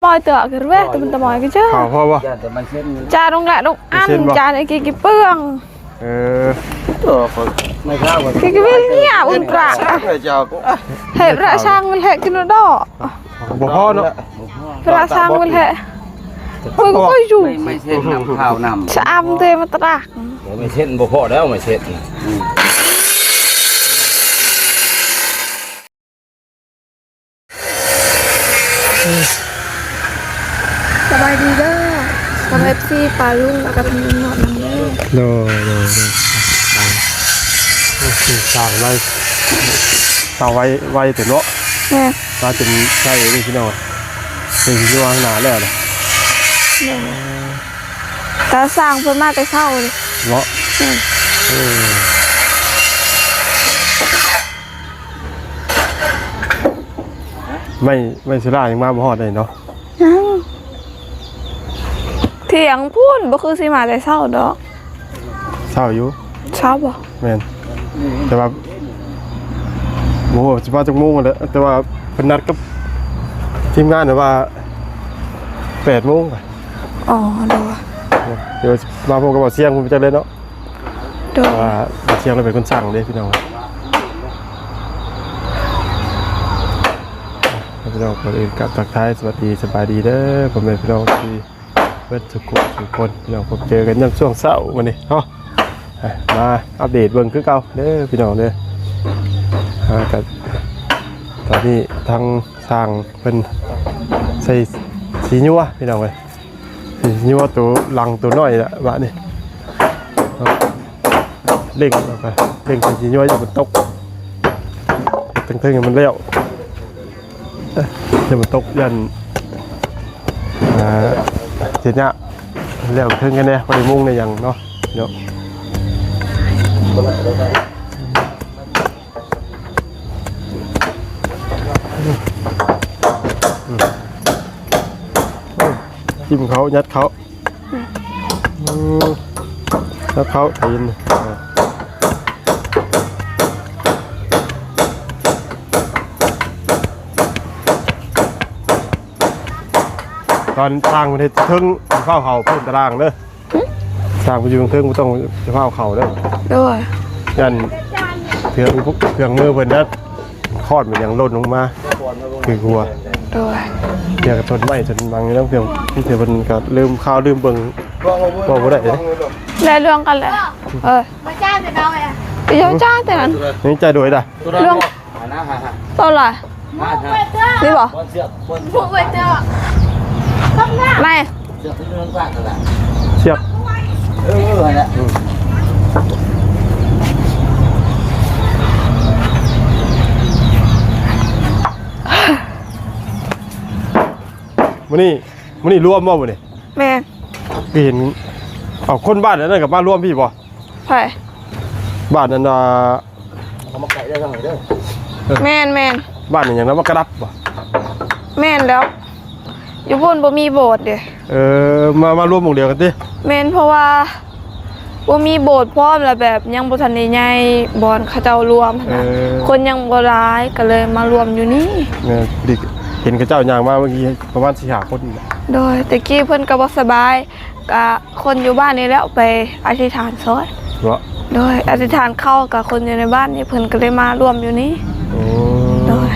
ມອຍເຕີກະແວະ ແຕ່ມັນຕະມອຍກະເຈີ ເຂົ້າພໍບໍ່? ຈານແຕ່ມັນເຊັນ ຈານລົງແລະ ລົງອັນ ເຊັນບໍ່? ຈານໄອ້ກີ່ກິເປິງ ເອີ ໂຕ ໄມ້ຂາວ ກີ່ກິເປິງເນຍ ອຸນປະ ເຈົ້າ ເຮັດປະຊ່າງມັນແຫຼະກິນໂດດ ບໍ່ພໍເນາະ ປະຊ່າງມັນແຫຼະ ໂອ້ຍ ໂອ້ຍ ຢູ່ ໄມ້ ໄມ້ເຊັນນຳ ຂາວນຳ ຊະອຳເຕມາຕະດາກ ໂອ້ຍ ໄມ້ເຊັນບໍ່ພໍແລ້ວ ໄມ້ເຊັນນະ ອືມ. ສະບາຍດີເດີ ສຳລັບເອັຟຊີ ປ້າລຸງ ແລ້ວກະທັງນ້ອງນຳເດີ ໂດຍ ໂດຍ ໂດຍ ສ້າງໄວ້ ສ້າງໄວ້ ໄວແທ້ເນາະ ແມ່ນ ມາຈົນໃຊ້ເດ້ພີ່ນ້ອງ ເປັນຢູ່ຂ້າງໜ້າແລ້ວນະ ໂດຍ ຕາຊ່າງເພິ່ນມາແຕ່ເຊົ້າເດ ເນາະ ແມ່ນ ເອີ. ໄມ້ ໄມ້ສຸລາຍັງມາບໍ່ຮອດເດເນາະ ຍັງ ທ່ຽງພຸ້ນ ບໍ່ຄືຊິມາແຕ່ເຊົ້າດອກ ເຊົ້າຢູ່ ເຊົ້າບໍ່? ແມ່ນ ແຕ່ວ່າ ບໍ່ຮູ້ວ່າຊິມາຈັກໂມງຫັ້ນແຫຼະ ແຕ່ວ່າເພິ່ນນັດກັບທີມງານວ່າ ແປດໂມງ ອໍ ໂດຍ ດຽວມາພົບກັບບ່າວຊຽງ ເພິ່ນໄປຈັກເລີຍເນາະ. ໂດຍ ວ່າບ່າວຊຽງລາວເປັນຄົນສັ່ງເດ້ພີ່ນ້ອງ ພີ່ນ້ອງ ກ່ອນອື່ນກະທັກທາຍສະຫວັດດີສະບາຍດີເດີ ພໍ່ແມ່ພີ່ນ້ອງທີ່ເບິດທຸກຄົນທຸກຄົນ ພີ່ນ້ອງ ພົບເຈີກັນຍາມຊ່ວງເຊົ້າມື້ນີ້ເນາະ ອ່ະ ມາອັບເດດເບິ່ງຄືເກົ່າເດີພີ່ນ້ອງເດີ ອ່າ ກະຕອນນີ້ທາງຊ່າງເພິ່ນໃສ່ສີຍົວພີ່ນ້ອງເອີຍ. ຊິຍົວໂຕຫຼັງໂຕນ້ອຍລະບາດນີ້ ເລັ່ງເອົາໄປ ເລັ່ງຊິຍົວຢ່າມັນຕົກ ເທິງໆໃຫ້ມັນແລ້ວ ເອີ ຢ່າມັນຕົກ ຢ້ານ ອ່າ ເສຍຍາກ ແລ້ວເທິງກັນແດ່ ບໍ່ໄດ້ມຸງໄດ້ຫຍັງເນາະ ເນາະ. ອືມ ອືມ ຈິ້ມເຂົ້າ ຍັດເຂົ້າ ອືມ ຍັດເຂົ້າຕີນ ຕອນສ້າງເພິ່ນເຮັດເທິງ ເຝົ້າເຂົ້າພື້ນຕາລ່າງເດີ. ຫຶ? ສ້າງໄປຢູ່ເທິງ ບໍ່ຕ້ອງຈະພາເຂົ້າເດີ. ໂດຍ ຢ້ານເຄື່ອງ ເຄື່ອງມືເພິ່ນນະ ຄ້ອນມັນຫຍັງຫຼົ່ນລົງມາ ຄືຫົວ. ໂດຍ ເທື່ອກໍຕົ້ນໄມ້ຕົ້ນມັງຢູ່ນຳ ເພື່ອ ເພື່ອເພິ່ນກໍລືມຂ່າວລືມເບິ່ງ ເວົ້າບໍ່ໄດ້ເດ້. ແລະ ລວມກັນແຫຼະ ເອີ ມາຈ່າຍແຕ່ເກົ່າແຫຼະ ໄປເຈົ້າຈ່າຍແຕ່ນັ້ນ ນີ້ຈ່າຍໂດຍດາ ລວມ. ໂຕລະ ນີ້ບໍ່? ໄໝ? ເຊືອກ ເຊືອກ ເອີ ນັ້ນແຫຼະ ອືມ ມື້ນີ້ ມື້ນີ້ລວມບໍ່ມື້ນີ້? ແມ່ນ ຄືເຫັນ ເອົາ ຄົນບ້ານອັນນັ້ນກໍມາລວມພີ້ບໍ່? ໃຜ? ບ້ານອັນນ່າ ເອົາມາໄກ່ໄດ້ທາງນີ້ເດີ. ເອີ ແມ່ນໆ ບ້ານອີຫຍັງນະ ບ້ານກະດັບບໍ່? ແມ່ນແລ້ວ ຢູ່ພຸ້ນບໍ່ມີໂບດເດ້. ເອີ ມາ ມາລວມໝ່ອງດຽວກັນຕິ? ແມ່ນ ເພາະວ່າບໍ່ມີໂບດພ້ອມ ແລ້ວແບບຍັງບໍ່ທັນໄດ້ໃຫຍ່ ບ່ອນເຂົາເຈົ້າລວມຫັ້ນນະ. ເອີ ຄົນຍັງບໍ່ຫຼາຍ ກໍເລີຍມາລວມຢູ່ນີ້. ແມ່ນ ພໍດີເຫັນເຂົາເຈົ້າຍ່າງມາເມື່ອກີ້ ປະມານສີ່ຫ້າຄົນນີ້ແຫຼະ. ໂດຍ ແຕ່ກີ້ເພິ່ນກໍບໍ່ສະບາຍ ກະຄົນຢູ່ບ້ານນີ້ແຫຼະໄປອະທິຖານຊ່ອຍ. ເນາະ ໂດຍ ອະທິຖານເຂົ້າກະຄົນຢູ່ໃນບ້ານນີ້ ເພິ່ນກໍເລີຍມາລວມຢູ່ນີ້. ໂອ້ ໂດຍ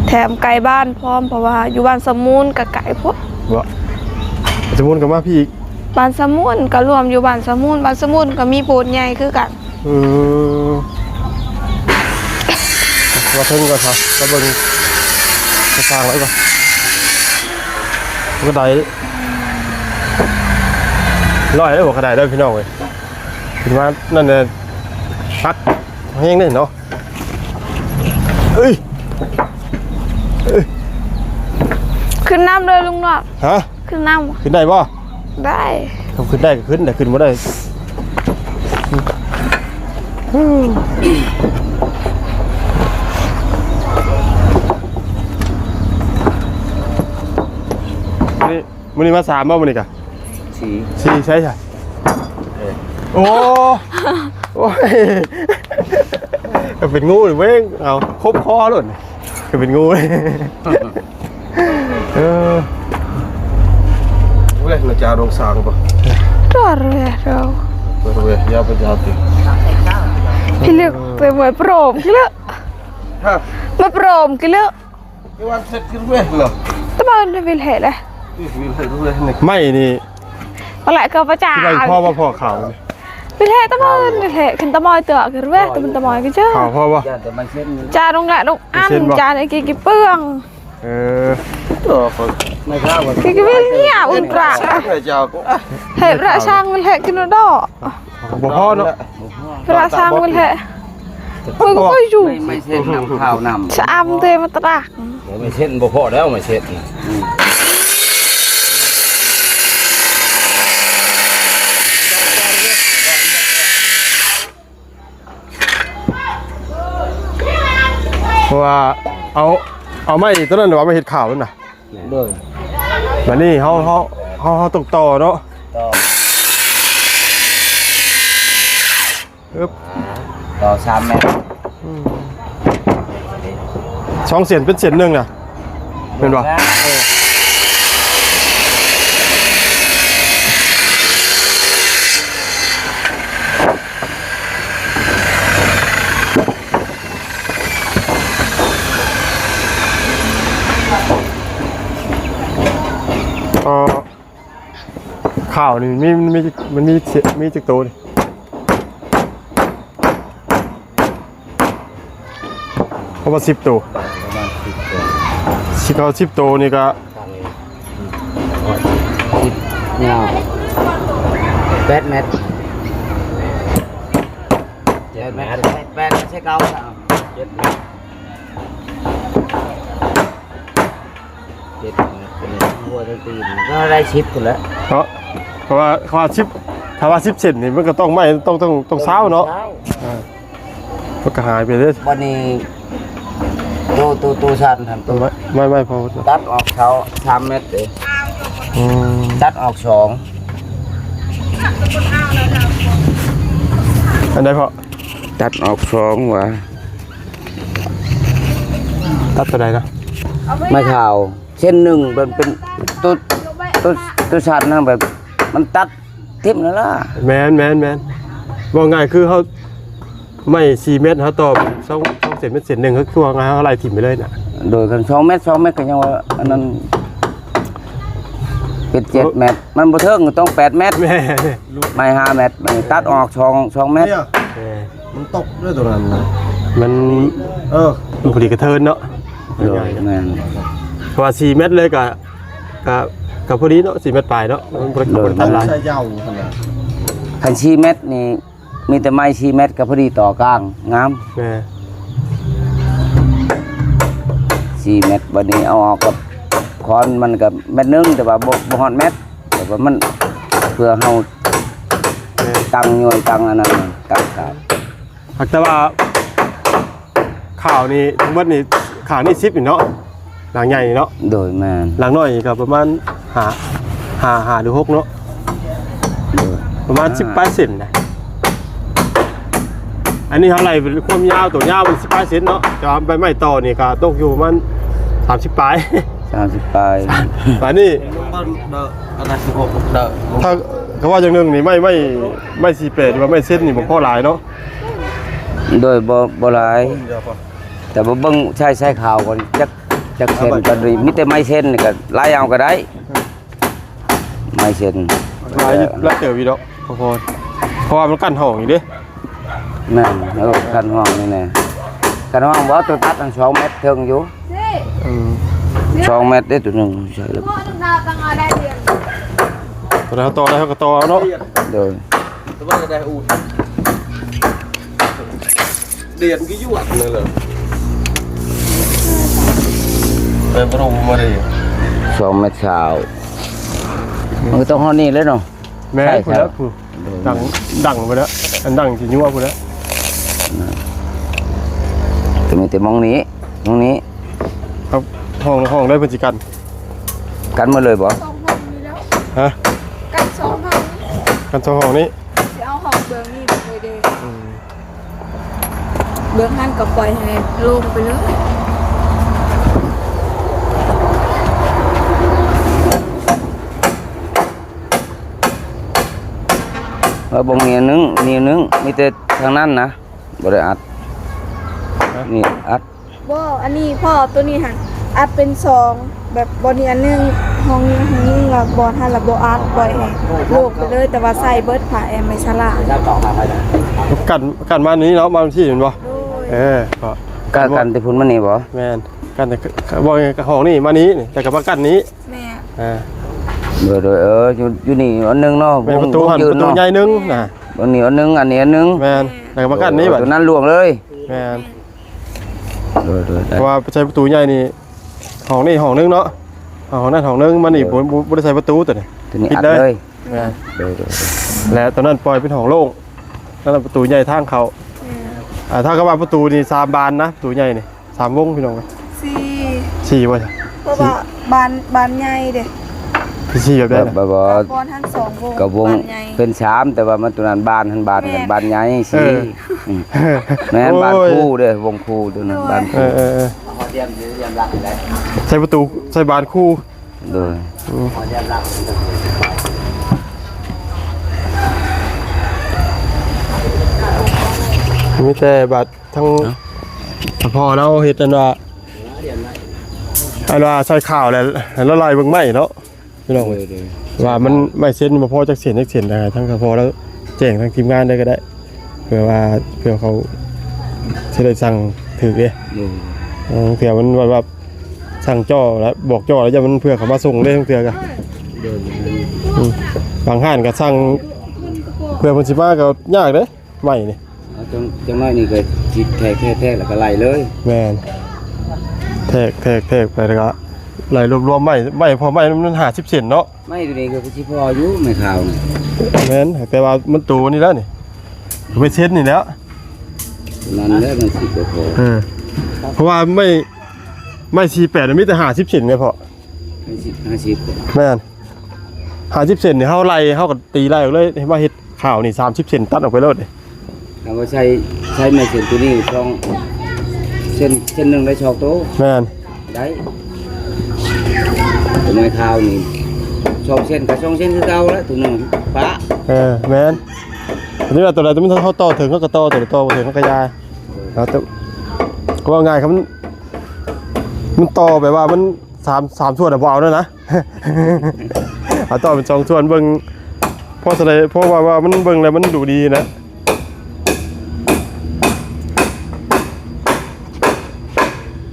ແຖມໄກບ້ານພ້ອມ ເພາະວ່າຢູ່ບ້ານສະມູນກະໄກໂພດ. ເນາະ ສະມູນກໍມາພີ້ອີກ? ບ້ານສະມູນກໍລວມຢູ່ບ້ານສະມູນ ບ້ານສະມູນກໍມີໂບດໃຫຍ່ຄືກັນ. ອືມ ມາເຖິງກ່ອນ ມາເບິ່ງກະຖາງໄວ້ກ່ອນ ກະໄດ ຮ້ອຍແລ້ວບໍ່ ກະໄດເດີພີ່ນ້ອງເອີຍ. ຂຶ້ນມານັ້ນແຫຼະ ຄັກແຮງເດ້ເນາະ. ເອີຍ ເອີຍ ຂຶ້ນນຳເດີລຸງນ້ອຍ. ຮະ? ຂຶ້ນນຳ ຂຶ້ນໄດ້ບໍ່? ໄດ້ ຄັນຂຶ້ນໄດ້ກໍຂຶ້ນ ແຕ່ຂຶ້ນບໍ່ໄດ້ ມື້ນີ້ ມື້ນີ້ມາສາມບໍ່ມື້ນີ້ກະ? ສີ່ ສີ່ໃສຊະ? ເອີ ໂອ້ ໂອ້ຍ ເປັນງູເວີ້ຍ ເອົາຄົບຄໍໂລດ ກໍເປັນງູ. ເອີ ນາຈານອົງສາງບໍ່? ຕົວເຣໂຣ ຕົວເຣຍາປະຍາຕິ ພີ່ເລືອກໄປມວຍປຣອມກິເລ ຮະ ມວຍປຣອມກິເລ ເວນເສັດກິເລເນາະ ຕະບານວິເລເລ ວິເລເລ ໄມ້ນີ້ ມາແຫຼະກໍປະຈາ ຊິໄດ້ພໍບໍ່ພໍຂາວນີ້ ວິເລຕະບານວິເລ ຂຶ້ນຕະມອຍເຕີກເວ ຕະມັນຕະມອຍກໍເຈີ ຂາວພໍບໍ່? ຈານລົງແຫຼະ ລົງອັນ ຈານໄອ້ກີ່ກິເປືອງ ເອີ ກິກະວິນເນຍອຸນຕຣາ ເຮັດລະຊ່າງມັນແຫຼະກິນໂດ ບໍ່ພໍເນາະ ລະຊ່າງມັນແຫຼະ ໂອ້ຍ ໂອ້ຍ ຢູ່ ໄມ້ເສັດນຳ ຂາວນຳ ຊະອຳເຕມາຕະດາກ ໄມ້ເສັດບໍ່ພໍແລ້ວ ໄມ້ເສັດນະ ເພາະວ່າເອົາ ເອົາໄມ້ຕົວນັ້ນວ່າມາເຮັດຂາວນັ້ນນະ ໂດຍ ບາດນີ້ເຮົາ ເຮົາ ເຮົາ ເຮົາຕ້ອງຕໍ່ເນາະ ຕໍ່ ອຶບ ອ່າ ຕໍ່ສາມແມັດ ອືມ ສອງເສັ້ນເປັນເສັ້ນໜຶ່ງນະ ແມ່ນບໍ່? ເອີ ເອີ ຂາວນີ້ມັນມີ ມັນມີ ມັນມີ ມີຈັກໂຕນີ້? ປະມານສິບໂຕ ປະມານສິບໂຕ ສິບ ເອົາສິບໂຕນີ້ກະ ສິບ ຍາວ ແປດແມັດ ເຈັດແມັດ ແປດ ແປດໃສ່ເກົ້າ ເຈັດແມັດ ເຈັດແມັດ ຫົວຕັ້ງຕີນ ກໍໄດ້ສິບພຸ້ນແຫຼະເນາະ ເພາະວ່າ ເພາະວ່າສິບ ຖ້າວ່າສິບເຊັນນີ້ ມັນກໍຕ້ອງໄມ້ ຕ້ອງ ຕ້ອງ ຕ້ອງຊາວເນາະ ເອີ ມັນກໍຫາຍໄປເດ້ ບັດນີ້ໂຕ ໂຕ ໂຕຊັ້ນຫັ້ນ ໂຕ ໄມ້ ໄມ້ພໍ ຕັດອອກເສົາສາມແມັດເດ້ ອືມ ຕັດອອກສອງ ອັນໃດພໍ່? ຕັດອອກສອງວ່າ ຕັດຕົວໃດນະ? ໄມ້ຂາວ ເສັ້ນໜຶ່ງເປັນ ເປັນໂຕ ໂຕ ໂຕຊັ້ນນະ ແບບມັນຕັດຖິ້ມນັ້ນລະ ແມ່ນໆໆ ເວົ້າງ່າຍຄືເຮົາ ໄມ້ສີ່ແມັດ ເຮົາຕໍ່ສອງ ສອງເສັ້ນເປັນເສັ້ນໜຶ່ງ ຄືວ່າເຮົາໄລ່ຖິ້ມໄປເລີຍນະ ໂດຍ ຄັນສອງແມັດ ສອງແມັດກໍຍັງວ່າອັນນັ້ນ ເປັນເຈັດແມັດ ມັນບໍ່ເຖິງ ຕ້ອງແປດແມັດ ແມ່ນ ໄມ້ຫ້າແມັດ ມັນຕັດອອກສອງ ສອງແມັດ ແມ່ນ ມັນຕົກເດ້ຕົວນັ້ນນະ ມັນ ເອີ ມັນພໍດີກະເທີນເນາະ ໂດຍ ແມ່ນ ເພາະວ່າສີ່ແມັດເລີຍກະ ກະ ກະພໍດີເນາະ ສີ່ແມັດປາຍເນາະ ມັນບໍ່ໄດ້ ໂດຍ ບໍ່ໄດ້ທຳລາຍ ຄັນສີ່ແມັດນີ້ ມີແຕ່ໄມ້ສີ່ແມັດກະພໍດີຕໍ່ກາງ ງາມ ແມ່ນ ສີ່ແມັດ ບັດນີ້ເອົາອອກກັບຄ້ອນມັນກະແມັດໜຶ່ງ ແຕ່ວ່າບໍ່ ບໍ່ຮອດແມັດ ແຕ່ວ່າມັນ ເພື່ອເຮົາ ແມ່ນ ຕັ້ງຍ່ອຍ ຕັ້ງອັນນັ້ນ ຕັ້ງຂາວ ຫາກແຕ່ວ່າ ຂາວນີ້ທັງໝົດນີ້ ຂາວນີ້ສິບນີ້ເນາະ ຫຼັງໃຫຍ່ນີ້ເນາະ ໂດຍ ແມ່ນ ຫຼັງນ້ອຍນີ້ກໍປະມານຫ້າ ຫ້າ ຫ້າ ຫຼື ຫົກເນາະ ໂດຍ ປະມານສິບປາຍເຊັນນະ ອັນນີ້ເຮົາໄລ່ເປັນຄວາມຍາວ ໂຕຍາວມັນສິບປາຍເຊັນເນາະ ແຕ່ວ່າໃບໄມ້ຕໍ່ນີ້ກໍຕົກຢູ່ປະມານສາມສິບປາຍ ສາມສິບປາຍ ບາດນີ້ ອັນນັ້ນສິບຫົກເດີ ຖ້າ ກໍວ່າຢ່າງໜຶ່ງນີ້ ໄມ້ ໄມ້ ໄມ້ສີ່ແປດ ຫຼືວ່າໄມ້ເຊັນນີ້ບໍ່ພໍຫຼາຍເນາະ ໂດຍ ບໍ່ ບໍ່ຫຼາຍ ແຕ່ບໍ່ເບິ່ງໃຊ້ ໃຊ້ຂາວກ່ອນ ຈັກ ຈັກເຊັນ ຕອນນີ້ມີແຕ່ໄມ້ເຊັນນີ້ກໍໄລ່ເອົາກໍໄດ້ ໄມ້ເຊັນ ຫຼາຍຢູ່ ຫຼາຍເຕີບຢູ່ດອກ ພໍ ເພາະວ່າມັນກັ້ນຫ້ອງຢູ່ເດ້ ແມ່ນ ເອີ ກັນຫ້ອງນີ້ແນ່ ກັນຫ້ອງບໍ່ ໂຕຕັດຫັ້ນສອງແມັດເຖິງຢູ່ ອືມ ສອງແມັດເດ້ ໂຕໜຶ່ງໃສ່ແລ້ວ ຕົວໃດເຮົາຕໍ່ໄດ້ເຮົາກໍຕໍ່ເອົາເນາະ ໂດຍ ດຽນກໍຢູ່ອັນນັ້ນແຫຼະ ໄປບໍ່ຮູ້ມາເດ້ ສອງແມັດຊາວ ມັນກໍຕ້ອງຮອດນີ້ແຫຼະເນາະ ແມ່ນ ໃຊ່ ພຸ້ນແຫຼະ ພຸ້ນ ໂດຍ ດັງ ດັງພຸ້ນແຫຼະ ອັນດັງຊິຍົວພຸ້ນແຫຼະ ກໍມີແຕ່ໝ່ອງນີ້ ໝ່ອງນີ້ ເອົາຫ້ອງ ຫ້ອງໃດເພິ່ນຊິກັ້ນ ກັ້ນໝົດເລີຍບໍ່? ສອງຫ້ອງນີ້ແລ້ວ ຮະ? ກັ້ນສອງຫ້ອງນີ້ ກັ້ນສອງຫ້ອງນີ້ ຊິເອົາຫ້ອງເບື້ອງນີ້ໄປເດ້ ອືມ ເບື້ອງນັ້ນກໍປ່ອຍໃຫ້ໂລ່ງໄປເລີຍ. ວ່າບໍ່ມີອັນໜຶ່ງ ມີອັນໜຶ່ງ ມີແຕ່ທາງນັ້ນນະ ບໍ່ໄດ້ອັດ ຮະ? ນີ້ອັດ ບໍ່ ອັນນີ້ພໍ່ ໂຕນີ້ຫັ້ນອັດເປັນສອງ ແບບບ່ອນນີ້ອັນໜຶ່ງ ຫ້ອງນີ້ຫ້ອງໜຶ່ງ ແລ້ວບ່ອນຫັ້ນລະບໍ່ອັດ ປ່ອຍໃຫ້ໂລ່ງໄປເລີຍ ແຕ່ວ່າໃສ່ເບິດຜ້າແອມໄມ້ສະຫຼາ ກັນ ກັນມານີ້ເນາະ ມາທີ່ແມ່ນບໍ່? ໂດຍ ເອີ ກໍ ກັນ ກັນແຕ່ພຸ້ນມານີ້ບໍ່? ແມ່ນ ກັນແຕ່ ບໍ່ ຫ້ອງນີ້ມານີ້ ແຕ່ກໍມາກັນນີ້ ແມ່ນ ອ່າ ໂດຍ ໂດຍ ເອີ ຢູ່ ຢູ່ນີ້ອັນໜຶ່ງເນາະ ແມ່ນ ວົງ ປະຕູ ວງ ຫັ້ນ ຍືນ ປະຕູ ເນາະ ໃຫຍ່ໜຶ່ງນະ ອັນນີ້ອັນໜຶ່ງ ອັນນີ້ອັນໜຶ່ງ ແມ່ນ ແລ້ວກໍມາກັນນີ້ ເອີ ບັດ ໂຕນັ້ນລ່ວງເລີຍ ແມ່ນ ໂດຍ ໂດຍ ເພາະວ່າໃຊ້ປະຕູໃຫຍ່ນີ້ ຫ້ອງນີ້ຫ້ອງໜຶ່ງເນາະ ຫ້ອງນັ້ນຫ້ອງໜຶ່ງ ມານີ້ ໂດຍ ບໍ່ ບໍ່ ບໍ່ໄດ້ໃສ່ປະຕູໂຕນີ້ ໂຕນີ້ ປິດເລີຍ ອັດເລີຍ ແມ່ນ ໂດຍ ໂດຍ ແລະ ໂຕນັ້ນປ່ອຍເປັນຫ້ອງໂລ່ງ ນັ້ນປະຕູໃຫຍ່ທາງເຂົ້າ ແມ່ນ ອ່າ ຖ້າກໍວ່າປະຕູນີ້ສາມບານນະ ປະຕູໃຫຍ່ນີ້ ສາມວົງພີ່ນ້ອງ ສີ່ ສີ່ບໍ່ ເພາະວ່າບານ ບານໃຫຍ່ເດ້ ສີ່ແບບໃດນະ ແບບວ່າ ບານທັງສອງວົງ ກໍວົງ ບານໃຫຍ່ ເປັນສາມ ແຕ່ວ່າມັນໂຕນັ້ນບານຫັ້ນບານ ແມ່ນ ກັນບານໃຫຍ່ ສີ່ ເອີ ອືມ ແມ່ນ ໂອ້ຍ ບານຄູ່ເດ້ ວົງຄູ່ໂຕນັ້ນ ໂດຍ ບານຄູ່ ເອີ ເອີ ເອີ ໃສ່ປະຕູ ໃສ່ບານຄູ່ ໂດຍ ອືມ ມີແຕ່ບາດ ທັງ ເນາະ ພໍ່ລາວເຮັດອັນວ່າ ອັນວ່າໃສ່ຂ່າວແລ້ວ ແລ້ວໄລ່ເບິ່ງໄມ້ເນາະ ພີ່ນ້ອງເອີຍ ໂດຍ ໂດຍ ວ່າມັນໄມ້ເສັ້ນບໍ່ພໍຈັກເສັ້ນ ຈັກເສັ້ນ ໃຫ້ທາງພໍ່ລາວແຈ້ງທາງທີມງານເລີຍກໍໄດ້ ເພື່ອວ່າ ເພື່ອເຂົາຊິໄດ້ສັ່ງຖືກເດ້ ໂດຍ ເອີ ເພື່ອມັນແບບວ່າສັ່ງຈໍ້ແລ້ວ ບອກຈໍ້ແລ້ວ ຢ້ານມັນ ເພື່ອເຂົາມາສົ່ງເດ້ ເທື່ອກໍ ໂດຍ ໂດຍ ອືມ ບາງຮ້ານກໍສັ່ງ ເພື່ອເພິ່ນຊິມາກໍຍາກເດ້ ໄມ້ນີ້ ເອົາ ຈັ່ງ ຈັ່ງໜ້ອຍນີ້ກໍຊິແທກ ແທກ ແທກ ແລ້ວກໍໄລ່ເລີຍ ແມ່ນ ແທກ ແທກ ແທກໄປ ແລ້ວກໍໄລ່ລວມໆໄມ້ ໄມ້ ເພາະໄມ້ມັນຫ້າສິບເຊັນເນາະ ໄມ້ໂຕນີ້ກໍຊິພໍຢູ່ ໄມ້ຂາວນີ້ ແມ່ນ ແຕ່ວ່າມັນໂຕນີ້ແຫຼະນີ້ ເປັນເຊັນນີ້ແຫຼະ ນັ້ນແຫຼະ ມັນຊິບໍ່ພໍ ເອີ ເພາະວ່າໄມ້ ໄມ້ສີ່ແປດ ມັນມີແຕ່ຫ້າສິບເຊັນເດ້ພໍ່ ຫ້າສິບ ຫ້າສິບ ແມ່ນ ຫ້າສິບເຊັນນີ້ ເຮົາໄລ່ ເຮົາກໍຕີໄລ່ອອກເລີຍ ມາເຮັດຂ່າວນີ້ ສາມສິບເຊັນ ຕັດອອກໄປໂລດນີ້ ຖ້າວ່າໃຊ້ ໃຊ້ໄມ້ເສັ້ນໂຕນີ້ ສອງເສັ້ນ ເສັ້ນໜຶ່ງໄດ້ສອງໂຕ ແມ່ນ ໄດ້ ໄມ້ຂາວນີ້ ສອງເສັ້ນກໍສອງເສັ້ນຄືເກົ່າແຫຼະ ໂຕໜຶ່ງປະ ເອີ ແມ່ນ ອັນນີ້ວ່າໂຕໃດມັນ ເຮົາຕໍ່ເຖິງ ເຮົາກໍຕໍ່ ໂຕໃດຕໍ່ບໍ່ເຖິງ ເຮົາກໍຢ່າ ເຮົາ ເວົ້າງ່າຍ ຄັນມັນ ມັນຕໍ່ແບບວ່າມັນ ສາມ ສາມສ່ວນນະ ບໍ່ເອົາແລ້ວນະ ເອົາຕໍ່ເປັນສອງສ່ວນເບິ່ງ ພໍສະໄດ ເພາະວ່າ ວ່າມັນເບິ່ງແລ້ວມັນດູດີນະ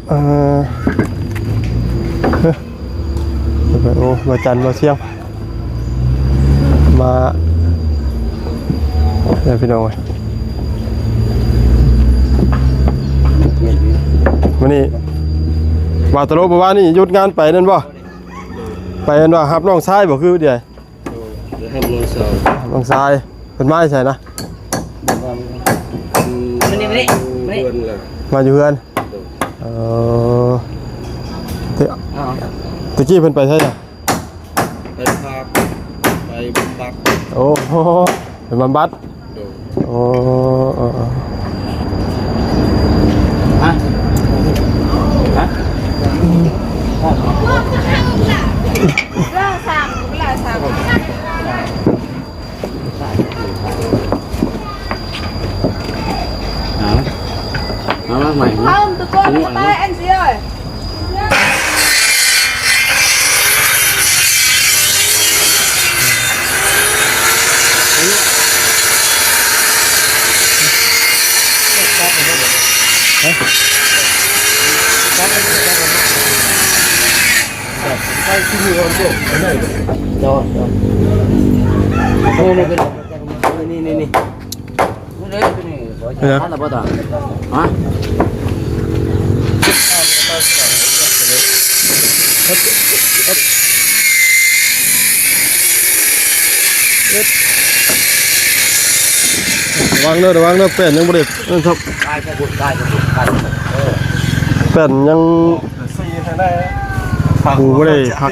ເອີ ໂອ້ ບ່າວຈັນ ບ່າວຊຽງ ມາເດີພີ່ນ້ອງເອີຍ ມື້ນີ້ ບ່າວຕະໂລ ເມື່ອວານນີ້ຢຸດງານໄປນັ້ນບໍ່? ໄປອັນວ່າຮັບນ້ອງຊາຍບໍ່ ຄືເດ? ໄປຮັບນ້ອງຊາຍ ນ້ອງຊາຍ ເພິ່ນມາແຕ່ໃສນະ? ມານີ້ ມານີ້ ມານີ້ ເຮືອນລະ ມາຢູ່ເຮືອນ ໂດຍ ເອີ ແຕ່ ເອົາ ແຕ່ກີ້ເພິ່ນໄປໃສນະ? ໄປພັກ ໄປບຳບັດ ໂອ້ ໄປບຳບັດ ໂດຍ ໂອ້ ເອີ ເອີ ຮະ ຮະ ລາວສາມ ລາວສາມ ເອົາ ເອົາມາໃໝ່ ເອົາ ຕະໂກນໄປ ອັນຊິເອີຍ. ລະວັງເດີ ລະວັງເດີ ແປ້ນຍັງບໍ່ໄດ້ນັ້ນຊ້ຳ ແປ້ນຍັງ ກູບໍ່ໄດ້ພັກ.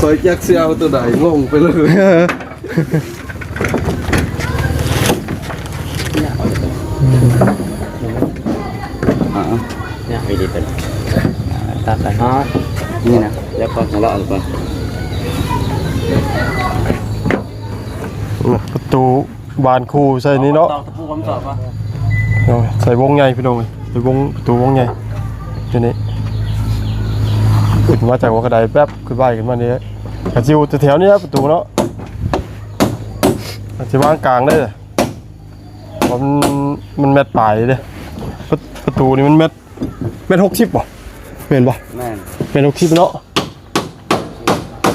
ຂ້ອຍຈັກຊິເອົາໂຕໃດ ງົງໄປເລີຍ. ອ່າ ຍາກອີ່ຫຼີຕົວນີ້. ຕັດໄປ ອ່າ ນີ້ນະ ແລ້ວກໍສະເລາະໄປ ປະຕູບານຄູ່ໃສ່ນີ້ເນາະ ຕອກຕະປູຄຳສອບວ່າ ເນາະ ໃສ່ວົງໃຫຍ່ພີ່ນ້ອງເອີຍ ໃສ່ວົງ ປະຕູວົງໃຫຍ່ ຕົວນີ້ ຂຶ້ນມາຈາກຫົວກະໄດແປັບ ຂຶ້ນໄຫວ້ຂຶ້ນມານີ້ ກະຊິຢູ່ແຖວໆນີ້ແຫຼະປະຕູເນາະ ອາດຊິວາງກາງໄດ້ ເພາະມັນ ມັນແມັດປາຍເດ້ ປະ ປະຕູນີ້ມັນແມັດ ແມັດຫົກສິບບໍ່? ແມ່ນບໍ່? ແມ່ນ ແມັດຫົກສິບເນາະ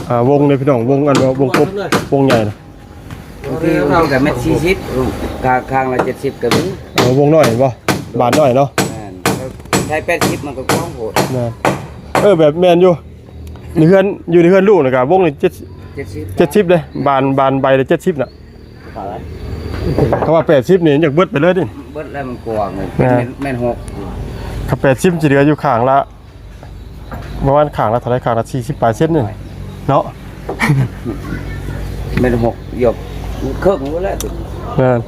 ອ່າ ວົງເດ້ພີ່ນ້ອງ ວົງອັນວ່າວົງກົບ ວົງໃຫຍ່ນະ ບາງທີມັນກໍແມັດສີ່ສິບ ຂ້າງ ຂ້າງລະເຈັດສິບກໍມີ ເອີ ວົງນ້ອຍແມ່ນບໍ່? ບານນ້ອຍເນາະ ແມ່ນ ໃຊ້ແປດສິບມັນກໍກວ້າງໂພດ ແມ່ນ ເອີ ແບບແມ່ນຢູ່ ໃນເຮືອນ ຢູ່ໃນເຮືອນລູກນະກະວົງນີ້ເຈັດ ເຈັດສິບ ເຈັດສິບເດ້ ບານ ບານໃບລະເຈັດສິບນະ ຄຳວ່າແປດສິບນີ້ຢາກເບິດໄປເລີຍເດ້ ເບິດແລ້ວມັນກວ້າງເລີຍ ແມ່ນ ແມ່ນຫົກ ຄັນແປດສິບຊິເຫຼືອຢູ່ຂ້າງລະ ປະມານຂ້າງລະເທົ່າໃດ ຂ້າງລະສີ່ສິບປາຍເຊັນນີ້ເນາະ ແມ່ນຫົກ ຢອກເຄິ່ງພຸ້ນແຫຼະ ແມ່ນ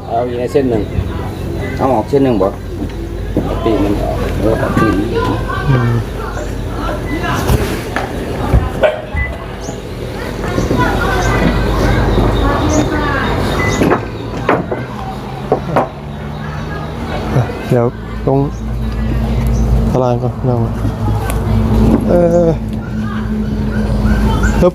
ເອົາອີກເສັ້ນໜຶ່ງ ເອົາອອກເສັ້ນໜຶ່ງບໍ່? ປີກມັນອອກ ເອີ ປີກ ອືມ ດຽວລົງຕະລາງກ່ອນພີ່ນ້ອງ ເອີ ຮຶບ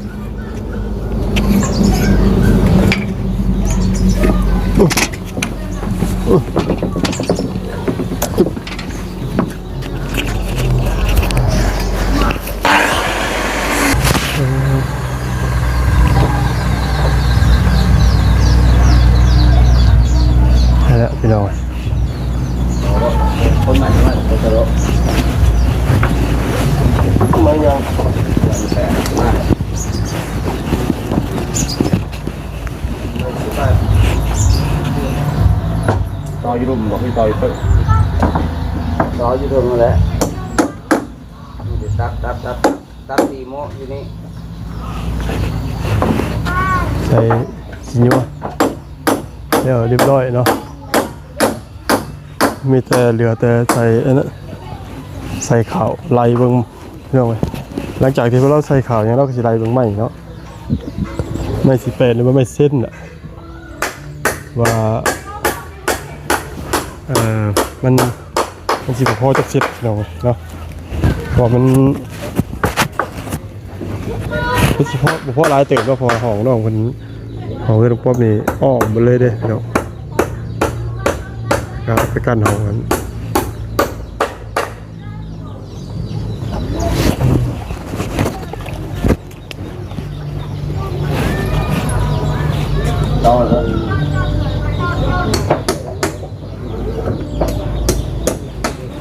ຫັ້ນແຫຼະພີ່ນ້ອງ ຄົນໃໝ່ມາ ມາຍັງ ມາ ຕໍ່ຢູ່ລຸ່ມບໍ່ ມີຕໍ່ຢູ່ເທິງ ຕໍ່ຢູ່ເທິງຫັ້ນແຫຼະ ຕັດ ຕັດ ຕັດ ຕັດ ຕີໂມະຢູ່ນີ້ ໃສ່ຊິຍົວ ແລ້ວຮຽບຮ້ອຍເນາະ ມີແຕ່ ເຫຼືອແຕ່ໃສ່ອັນນັ້ນ ໃສ່ເຂົ້າໄລ່ເບິ່ງ ພີ່ນ້ອງເອີຍ ຫຼັງຈາກທີ່ພວກເຮົາໃສ່ເຂົ້າຫຍັງ ເຮົາກໍຊິໄລ່ເບິ່ງໄມ້ເນາະ ໄມ້ສິບແປດ ຫຼືວ່າໄມ້ເຊັນນະ ວ່າ ເອີ ມັນ ມັນຊິບໍ່ພໍຈັກເຊັນ ພີ່ນ້ອງເອີຍເນາະ ເພາະວ່າມັນ ຄືຊິພໍ ບໍ່ພໍຫຼາຍເຕີບເນາະ ເພາະວ່າຫ້ອງນ້ອງເພິ່ນ ຫ້ອງເຮືອນນ້ອງປ້ອມນີ້ອ້ອມໝົດເລີຍເດ້ເນາະ ກໍໄປກັ້ນຫ້ອງຫັ້ນ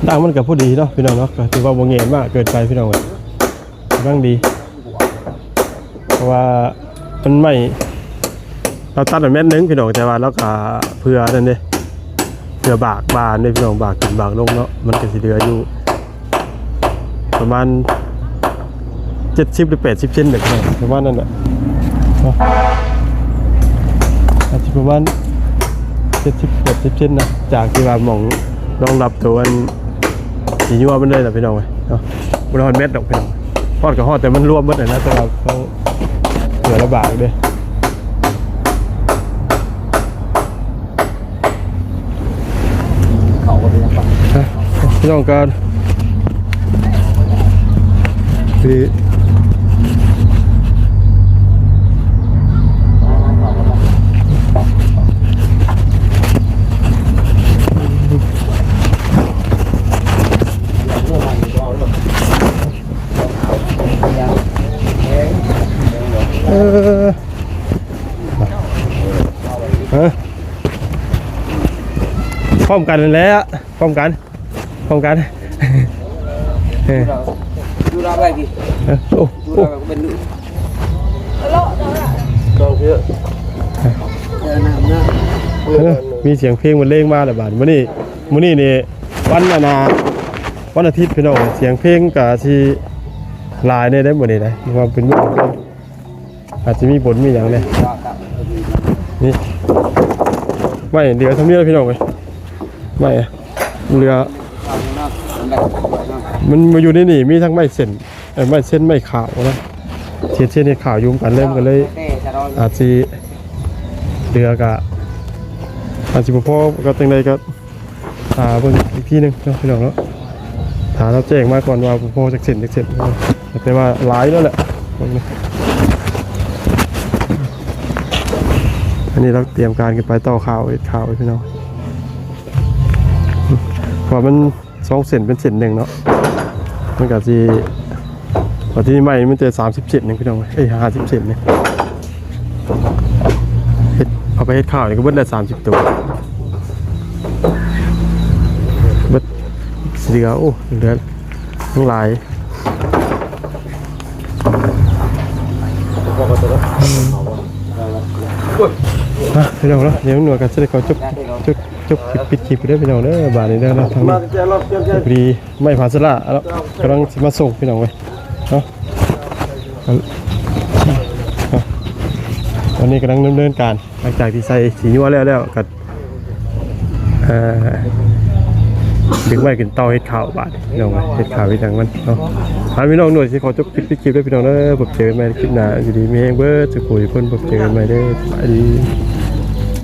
ດາງມັນກໍພໍດີເນາະ ພີ່ນ້ອງເນາະ ກໍຖືວ່າບໍ່ແງນມາກເກີນໄປ ພີ່ນ້ອງເອີຍ ກຳລັງດີ ເພາະວ່າມັນໄມ້ ລາວຕັດໃຫ້ແມັດໜຶ່ງພີ່ນ້ອງ ແຕ່ວ່າລາວກະເພື່ອນັ້ນເດ້ ເພື່ອບາກບານເດ້ພີ່ນ້ອງ ບາກຂຶ້ນບາກລົງເນາະ ມັນກະຊິເຫຼືອຢູ່ປະມານເຈັດສິບ ຫຼື ແປດສິບເຊັນເດ້ພີ່ນ້ອງ ປະມານນັ້ນແຫຼະເນາະ ອາດຊິປະມານເຈັດສິບ ແປດສິບເຊັນນະ ຈາກທີ່ວ່າໝ່ອງຮອງຮັບໂຕອັນ ຊິຍົວມັນເລີຍລະພີ່ນ້ອງເອີຍເນາະ ບໍ່ໄດ້ຮອດແມັດດອກພີ່ນ້ອງ ຮອດກໍຮອດ ແຕ່ມັນລວມເບິດຫັ້ນນະ ແຕ່ວ່າເຮົາເຫຼືອລະບາກເດ້ ເຂົ້າບໍ່ໄດ້ຍັງປະ ພີ່ນ້ອງກໍ ທີ່ ເອີ ຮະ ພ້ອມກັນນັ້ນແຫຼະ ພ້ອມກັນ ພ້ອມກັນ ເອີ ຢູ່ລາວໄປພີ່ ເອີ ໂອ້ ຢູ່ລາວໄປກໍເປັນ ເອີ ມີສຽງເພງບັນເລງມາແລ້ວບາດ ມື້ນີ້ ມື້ນີ້ນີ້ວັນອັນນ່າ ວັນອາທິດພີ່ນ້ອງ ສຽງເພງກະຊິຫຼາຍແດ່ເດ້ມື້ນີ້ນະ ວ່າເປັນມື້ ອາດຈະມີບຸນມີຫຍັງແດ່ ນີ້ ໄມ້ເຫຼືອສ່ຳນີ້ແຫຼະພີ່ນ້ອງເອີຍ ໄມ້ເຫຼືອ ມັນມາຢູ່ໃນນີ້ມີທັງໄມ້ເສັ້ນ ເອີ ໄມ້ເສັ້ນ ໄມ້ຂາວນະ ເຮັດເສັ້ນເຮັດຂາວຢູ່ນຳກັນເລີຍ ມັນກໍເລີຍອາດຊິເຫຼືອ ກະອາດຊິບໍ່ພໍ ກໍຈັ່ງໃດກໍຖ້າເບິ່ງອີກທີໜຶ່ງເນາະ ພີ່ນ້ອງເນາະ. ຖ້າລາວແຈ້ງມາກ່ອນວ່າບໍ່ພໍຈັກເສັ້ນ ຈັກເສັ້ນ ແຕ່ວ່າຫຼາຍແລ້ວແຫຼະ. ອັນນີ້ລາວຕຽມການຂຶ້ນໄປຕໍ່ຂ່າວ ເຮັດຂ່າວ ພີ່ນ້ອງ ເພາະວ່າມັນ ສອງເສັ້ນເປັນເສັ້ນໜຶ່ງເນາະ ມັນກໍຊິ ບັດທີນີ້ໄມ້ມັນຈະສາມສິບເສັ້ນໜຶ່ງ ພີ່ນ້ອງເອີຍ ເອີຍ ຫ້າສິບເສັ້ນນີ້ ເຮັດ ເອົາໄປເຮັດຂ່າວນີ້ກໍເບິດແລ້ວສາມສິບໂຕ ເບິດ ຊິເຫຼືອ ໂອ້ ເຫຼືອ ຍັງຫຼາຍ ອ່ະ ພີ່ນ້ອງເນາະ ດຽວໜ່ວຍກໍຊິໄດ້ຂໍຈົບ ຈົບ ຈົບຄລິບ ປິດຄລິບເດີພີ່ນ້ອງເດີ. ບາດນີ້ເດີເນາະ ທາງນີ້ພໍດີໄມ້ຜາສະຫຼະເນາະ ກຳລັງຊິມາສົ່ງພີ່ນ້ອງເອີຍເນາະ. ອັນນີ້ກຳລັງດຳເນີນການ ຫຼັງຈາກທີ່ໃສ່ສີນົວແລ້ວ ແລ້ວກໍ ເອີ ດຶງໄວ້ຂຶ້ນເຕົາເຮັດຂ່າວ ບາດນີ້ພີ່ນ້ອງເອີຍ ເຮັດຂ່າວເຮັດຫຍັງມັນເນາະ. ອ່ະ ພີ່ນ້ອງໜ່ວຍຊິຂໍຈົບຄລິບ ປິດຄລິບເດີພີ່ນ້ອງເດີ. ພົບເຈີກັນໃໝ່ໃນຄລິບໜ້າ ຢູ່ດີມີແຮງເບິດສູ່ຜູ້ທຸກຄົນ ພົບເຈີກັນໃໝ່ເດີ ສະບາຍດີ.